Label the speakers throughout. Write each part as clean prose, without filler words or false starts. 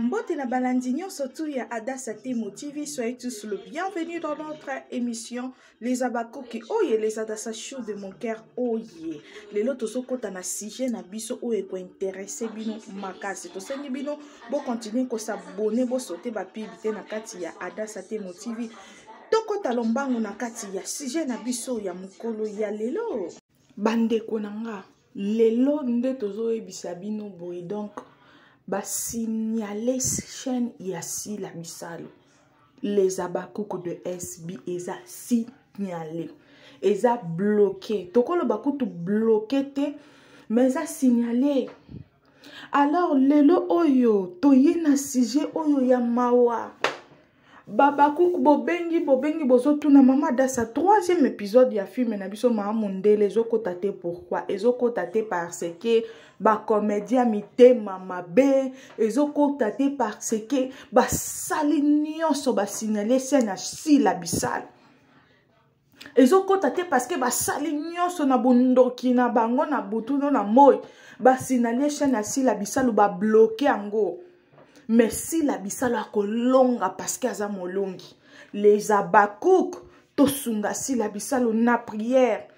Speaker 1: Mbote na balandi nyonso tout ya Adassa Temo TV, soyez tous le bienvenu dans notre émission Les Abakoki oye les Adassa Chou de mon cœur oye. Lelo tozokota na sujet na biso oyo eko intéresser bino makasi. Tosengi bino bo continuer ko s'abonner, bo sauter ba pub te na kati ya Adassa Temo TV. Tokota lombangu na kati ya sujet na biso ya mokolo ya lelo. Bandeko na nga, lelo nde tozoyebisa bino boye donc basignale chaîne ya Sila Bisalu les Abakuku de SB eza signale, eza bloqué. Tokoloba kutu bloqué te, mais eza signale. Alors lelo oyo toye na sujet oyo ya mawa. Babakuku bobengi bobengi bozotuna mama Dasa troisième épisode ya film na biso mama mondele ezokota te. Pourquoi ezokota te? Parce que bacomédien mitema mabe. Ezokota te parce que basali nyonso basignale scène ya Sila Bisala. Ezokota te parce que basali nyonso na bondoki na bango na butu no na moi, basignale chaîne ya Sila Bisalu, babloquer yango. Mais Sila Bisalu akolonga parce que aza molongi. Les Abakouk, tosunga Sila Bisalu na prière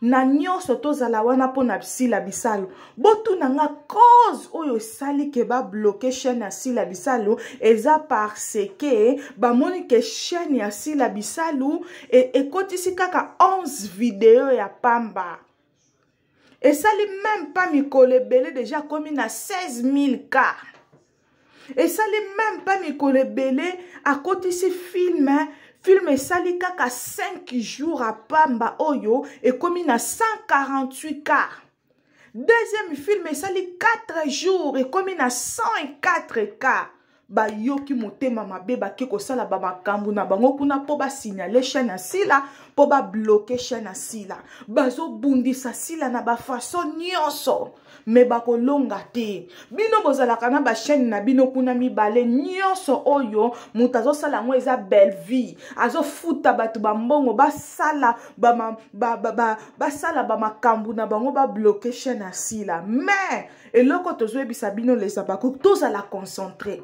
Speaker 1: na nyonso, tozala wana mpo na Sila Bisalu. Botuna nga cause oyo esali ke babloquer chaîne ya Sila Bisalu. Eza parce que bamoni ke chaîne ya Sila Bisalu ekotisi kaka 11 video ya pamba, esali même pas mikolo ebele, déjà akomi na 16 000 cas. Esali même pas mikolo ebele, akotisi film. Film esali kaka 5 jours apamba oyo ekomi na 148 cas. Deuxième film esali 4 jours, ekomi na 104 cas. Bayoki motema mabe, bake kosala bamakambo na bango kuna mpo basignale chaîne ya Sila, mpo babloquer chaîne ya Sila. Bazobundisa Sila na bafaçon nyonso, mais bakolonga te. Bino bozalaka na bachaîne na bino kuna mibale nyonso oyo moto azosala yango eza Bellevie, azofuta bato bambongo basala basala bamakambo na bango, babloquer chaîne ya Sila. Mais eloko tozoyebisa bino les Abakouk, tozala concentré,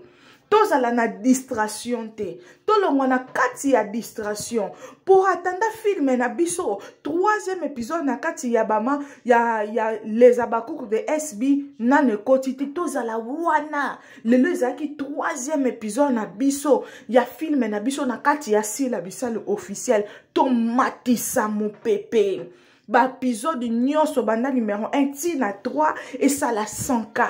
Speaker 1: tozala na distraction te, tolongwa na kati ya distraction. Pour attendre film na biso troisième épisode na kati ya bama ya les Abakouk de SB nano ekoti te, tozala wana. Lelo ezalaki troisième épisode na biso ya film na biso na kati ya Sila Bisalu officiel. Tomatisa mopepe, baépisode nyonso banda numéro 1 ti na 3 esala 100 k.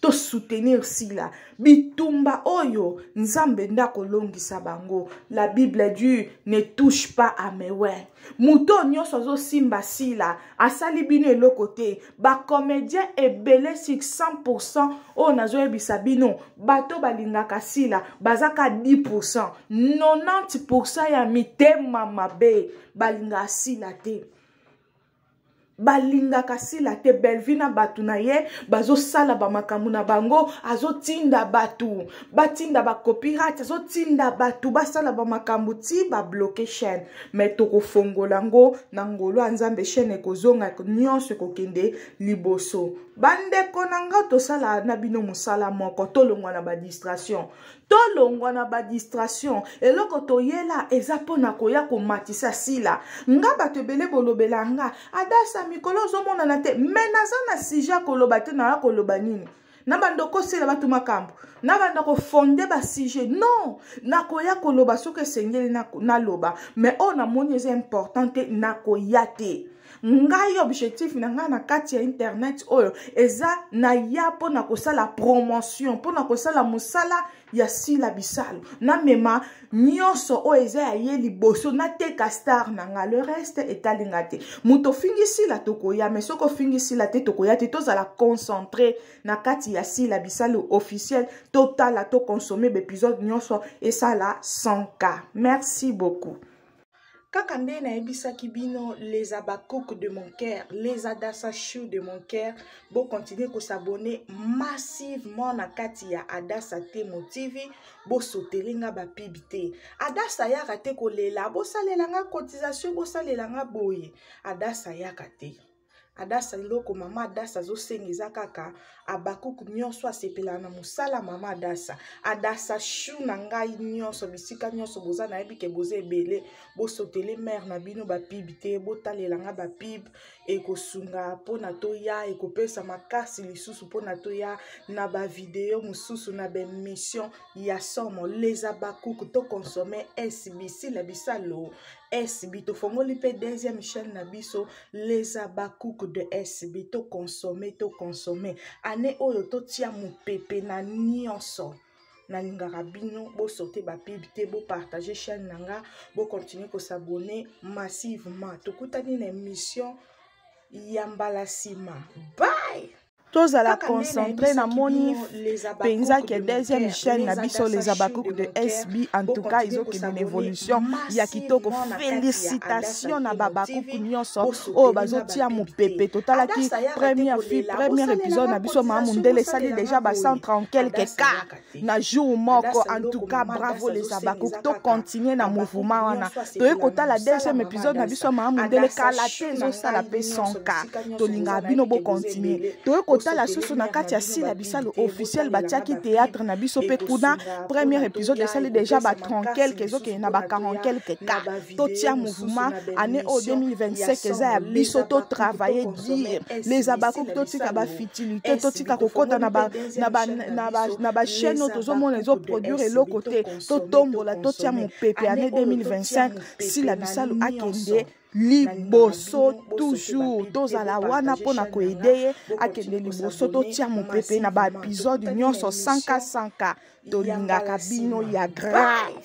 Speaker 1: Tosoutenir Sila. Bitumba oyo, Nzambe nde akolongisa bango. La Bible dit: "Ne touche pas à mes oints." Moto nyonso azosimba Sila asali bino eloko te. Bacomédien ebele sur 100 oyo nazoyebisa bino, bato balingaka Sila bazaka 10, 90 ya mitema mabe, balingaka Sila te, balingaka Sila te. Belvi na bato na ye bazosala bamakambo na bango, azotinda bato batinda bacopyright, azotinda bato basala bamakambo ti babloquer chaîne. Mais tokofongola yango na ngolo ya Nzambe, chaîne ekozonga, nyonso ekokende liboso. Bandeko na nga, tosala na bino mosala moko, tolongwa na badistraction, tolongwa na badistraction. Eloko toyela eza mpona koya komatisa Sila. Nga bato ebele bolobela nga: "Adasa, mikolo ozomonana te." Mais naza na sujet koloba te. Naya koloba nini? Na banda kosela bato makambo, na banda kofonder basujet? Non, nakoya koloba soki esengeli naloba, mais oyo namoni eza important te, nakoya te. Ngai, objectif na ngai na kati ya internet oyo eza naya mpona kosala promotion, mpona kosala mosala ya Sila Bisalu, namema nyonso oyo eza ya ye liboso, nateka star na nga. Le reste etalinga te. Moto ofingi Sila, tokoya, mais soki ofingi Sila te, tokoya te. Tozala concentré na kati ya Sila Bisalu officiel, totala, toconsommer baépisode nyonso esala 100 k. Merci beaucoup. Kaka nde nayebisaki bino, les Abakouk de mon cœur, les Adassa Chou de mon cœur, bocontinuer kos'abonner massivement na kati ya Adassa Temo TV. Bosotele nga bapub te. Adassa ayaka te kolela bosalela nga cotisation, bosalela nga boye. Adassa ayaka te. Adasa, eloko mama Adasa azosenga eza kaka Abakuku nyonso asepelaka na mosala mama Adasa. Adasa shu na ngai nyonso, bisika nyonso boza, nayebi ke boza ebele, bosotele mare na bino bapib te, botalela nga bapib, ekosunga mpona toya, ekopesa makasi lisusu mpona toya na bavideo mosusu na baemission ya somo. Les Abakuku, tokonsome SBC la bisalo SB. Tofongoli mpe deuxième chaîne na biso, Les Abakuku de SB. Tokonsome, tokonsome année oyo, totia mopepe na nyonso. Nalingaka bino, bosote bapib te, bopartage chaîne na nga, bokontinue kosabone massivement. Tokutani na émission ya mbala nsima. Bye.
Speaker 2: Tozala concentré. Namoni mpenza ke deuxième chaîne na biso, Les Abakouk de SB, en tout cas ezokende na évolution ya kitoko. Félicitation na babakuku nyonso oyo bazotia mopepe. Totalaki première fille, première épisode na biso, maa mondele, esali déjà ba 130 quelque cas na jour moko. En tout cas, bravo les Abakouk. Tocontinue na mouvement wana. Toye kotala deuxième épisode na biso, maa mondele, kala te ezosala mpe 100 k. Tolingaka bino, bocontinue. Toye kotala susu na kati ya Sila Bisalo officiel, batiaki théâtre na biso mpe kuna, premier épisode esali déjà ba 30 quelque, ezokende na ba 40 quelque k. Totia mouvement, année oyo 2025 eza ya biso. Totravaille dire les Abakoki, totika bafutilité, totika kokɔta na bachaîne oyo tozomona ezoproduire eloko te. Totombola, totia mopepe. Année 2025, Sila Bisalo akende liboso toujours. Tozala wana mpona koaider ye akende liboso. Totia mopepe na baépisode nyonso, 100 k 100 k. Tolingaka bino ya grave.